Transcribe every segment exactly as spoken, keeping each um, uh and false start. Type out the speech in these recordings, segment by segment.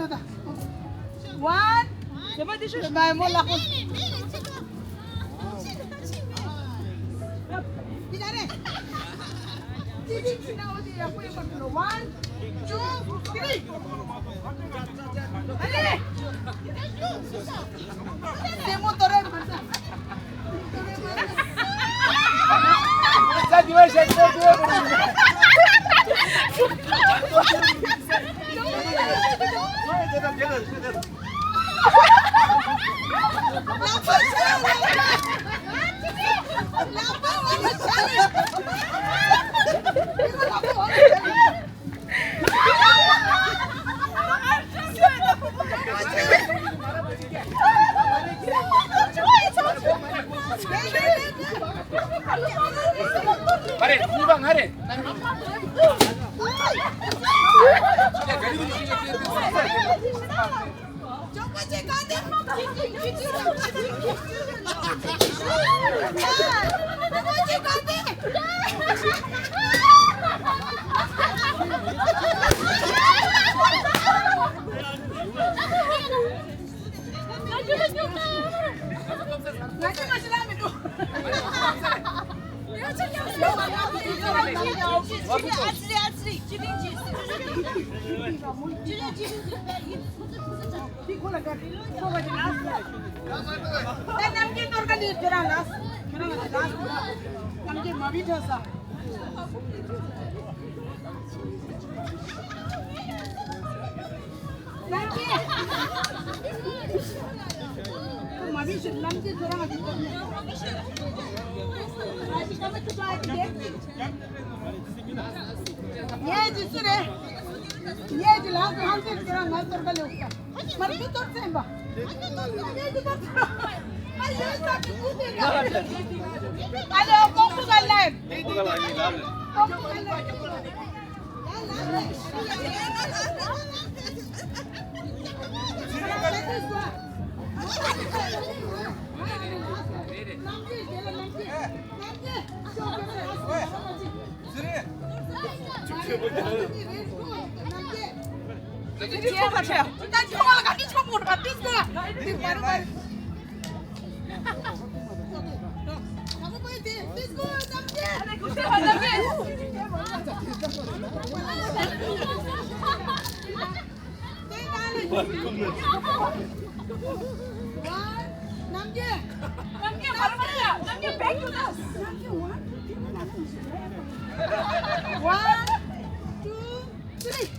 ད་ད། One. མ་མོ་ལག་པ། One, two, three. སེ་མོ་དོ་རེ་མ་ཟ། ང་རེད། གཉིས་པ་ང་རེད། ངས་ཅི་སུ་རེད། ངས་ཅི་ལགས་སུ་ཧམ་ཟེར་ཁྱེད་རང་ང་གཏོར་ཁ་ལེན་ཤག་མར་མི་གཏོར་ཚན་པ། ངས་ཅི་གཏོར་ཚན་པ། ཨ་ལེ་ཀོང་པོ་ག་ལེན། One, two, three.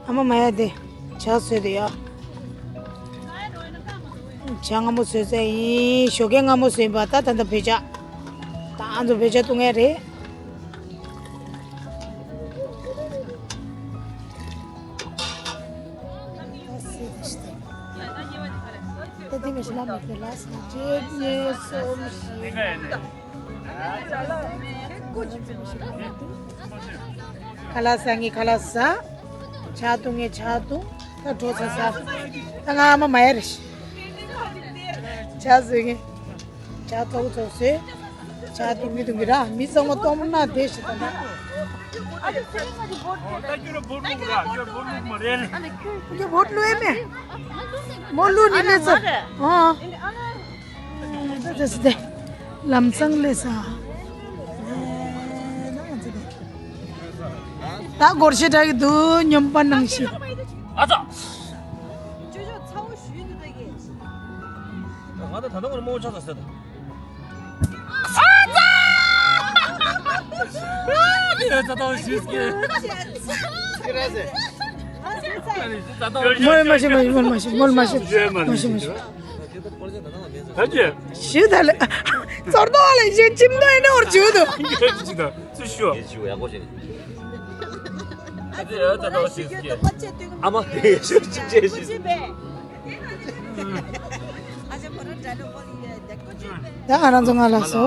ཨ་མ་མ་ཡ་དེ་ཇ་བཟོས་དེ་ཡ། ཇ་མངར་མོ་བཟོས་ཚར་ཡིན། ཞོགས་ཀས་མངར་མོ་བཟོས་པ་ད་ད་ལྟ་བོད་ཇ། ད་ང་ཚོ་བོད་ཇ་བཏུང་ཡ་རེད། ད་དེ་མི་ཤི་ལ་མི་ཁེ་ལ་སི་ཇེ་ཉེ་སོམ་ཤི། ཁ་ལག་ཟ་ངེ་ཁ་ལག་ཟ། ཇ་བཏུང་ངེ་ཇ་བཏུང་། ད་འགྲོ་ཚ་ཚ། ད་ང་ཨ་མ་མ་ཡ་རེ་ཤི། ཇ་བཟོས་ངེ། ཇ་ཐོག་ཐོག་བཟོས། ཇ་བཏུང་ངེ་བཏུང་ངེ་ར་མི་ཚང་མ་སྟོང་ན་དེ་ཤི་ད་ན། ད་ཁྱོད་ར་བོར་ལུག་ར་ཁྱོད་བོར་ལུག་མ་རེད། ཁྱོད་བོར་ལུག་ཨེ་མེད། མོ་ལུག་ནི་ལེ་ཚ། ཨ། ལམ་སང་ལས་ས། ད་སྒོར་ཤེ་དྲག་གི་འདུག་སྨྱོན་པ་ནང་བཞིན། ཨ་ཙ། ང་ད་ད་ནང་ལ་མོ་ཆགས་ས་ཟེར། ཨ་ཙ། ད་ད་ཞིག་གི། མོལ་མ་ཤེས་མོལ་མ་ཤེས་མོལ་མ་ཤེས་མ་ཤེས་མ་ཤེས། ད་ཅི། ཞུ་ད་ལེ། ཙོར་ཏོ་ལེ་ཞེ་ཅིམ་ཏོ་ཨེ་ནོར་ཞུ་དོ། ཅི་ད་ཅི་ཞུ། ཡག་པོ་ཞིག་ཨ་མ་དེ་ཞུ་ཅི་ཅེ་ཞུ། ད་ང་རང་ཚོ་ང་ལ་སོ།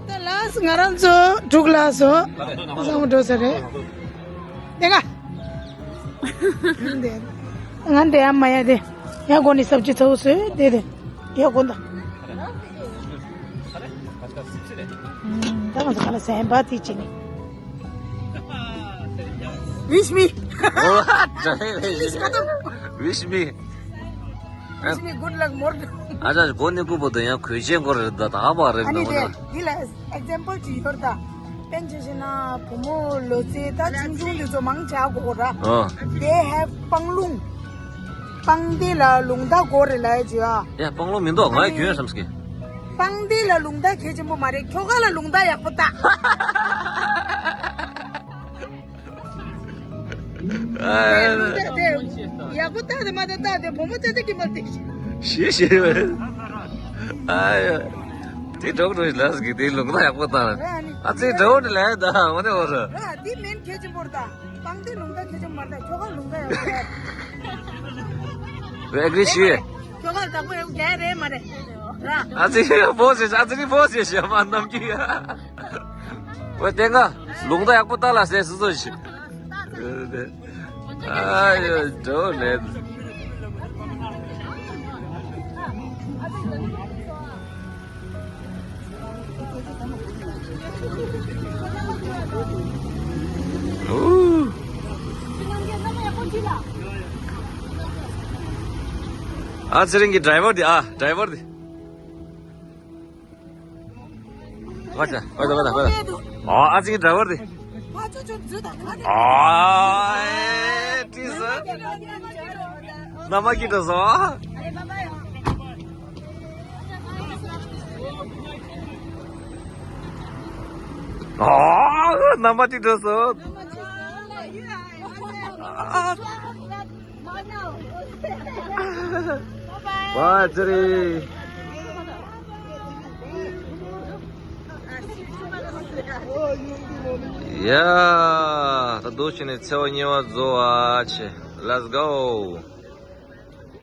ད་ལགས་ང་རང་ཚོ་དྲུག་ལ་སོ། བཟང་པོ་འགྲོ་ས་རེད། དེ་ག་ང་འདི་ཡང་མ་ཡ་དེ། ཡང་གོ་ནི་སབ་ཅི་ཚ་བོ་བཟོས་དེ་དེ། ཡ་གོ་ད། ད་ང་ཚོ་ག་ལ་སེམས་པ་དེ་ཅི་ནི། Wish me. Wish me. Wish me good luck more. ཨ་ཅག་གོ་ནི་ཀུ་པོ་དེ་ཡང་གོས་ཆེན་གོ་རེད་ད་ད་བ་རེད་ད་ཨ་ནི་དེ་འདི་ལ་example ཅིག་ཡོད་ད། པན་ཆེ་ཤེ་ན་བུ་མོ་ལོ་ཚེ་ད་ཆུང་ཆུང་དེ་ཚོ་མང་ཆེ་གོ་ར། ཨ། They have སྤང་ལུང་། སྤང་སྡེ་ལ་ལུང་རྟ་གོ་རེ་ལ་ཡ་ཇི་ཨ། ཡ་སྤང་ལུང་མི་འདུག་ང་ཡ་གྱོན་བསམ་སྐྱེ། སྤང་སྡེ་ལ་ལུང་རྟ་གལ་ཆེན་པོ་མ་རེད། ཁྱོ་ག་ལ་ལུང་རྟ་ཡག་པོ་ད། ཡག་པོ་ད་དེ་མ་ད་ད་དེ་བུ་མོ་ཙེ་ཙེ་གི་མ་དེ། ཞེས་ཞེས། ཨ་ཡ། དེ་གྲོགས་གྲོགས་ལ་སི་གི་དེ་ལུང་རྟ་ཡག་པོ་ད། ཨ་ཙེ་གྲོགས་ནི་ལ་ཡ་ད་མ་ནི་འོ་ར། ར་དེ་མེན་གལ་ཆེན་པོ་ར་ད། སྤང་སྡེ་ལུང་རྟ་ཁྱེད་ཅག་མར་ད་ཁྱོ་ག་ལུང་རྟ་ཡག་པོ་རེད། ཝེ་ཨེག་རི་ཞུ། ཁྱོ་ག་བདག་པོ་ཡག་རྒྱ་རེད་མ་རེད་ར། ཨ་ཙི་ཕོ་ཟེར་ཨ་ཙི་ནི་ཕོ་ཟེར་ཞེ་མ་ནམ་གི་ཡ། ཝེ་ཏེ་ང་ ལུང་བསྟན་ཡག་པོ་ལྟ་ལ་ཟེར་སུ་ཚོ་ཞིག་ཨ་ཡོ་འགྲོ་ལེ། ཨུ། ཨ་ཚེ་རིང་གི་ཌ་རའི་ཝར་དེ། ཨ་ཌ་རའི་ཝར་དེ། ཁ་ཆ། ཁ་ཆ། ཁ་ཆ། ཁ་ཆ། ཨ་ཨ་ཚེ་རིང་གི་ཌ་རའི་ཝར་དེ། ཨ་ཨེ་ཏི་ས། ན་མ་ཀི་ཏོ་སོ། ཨ་ན་མ་ཀི་ཏོ་སོ། ཨ། བ་ཙི་རི། ཡ། ད་འདུག་བྱས་ནས་ཚེས་པ་གཉིས་པ་རྫོགས་པ་བྱས། Let's go.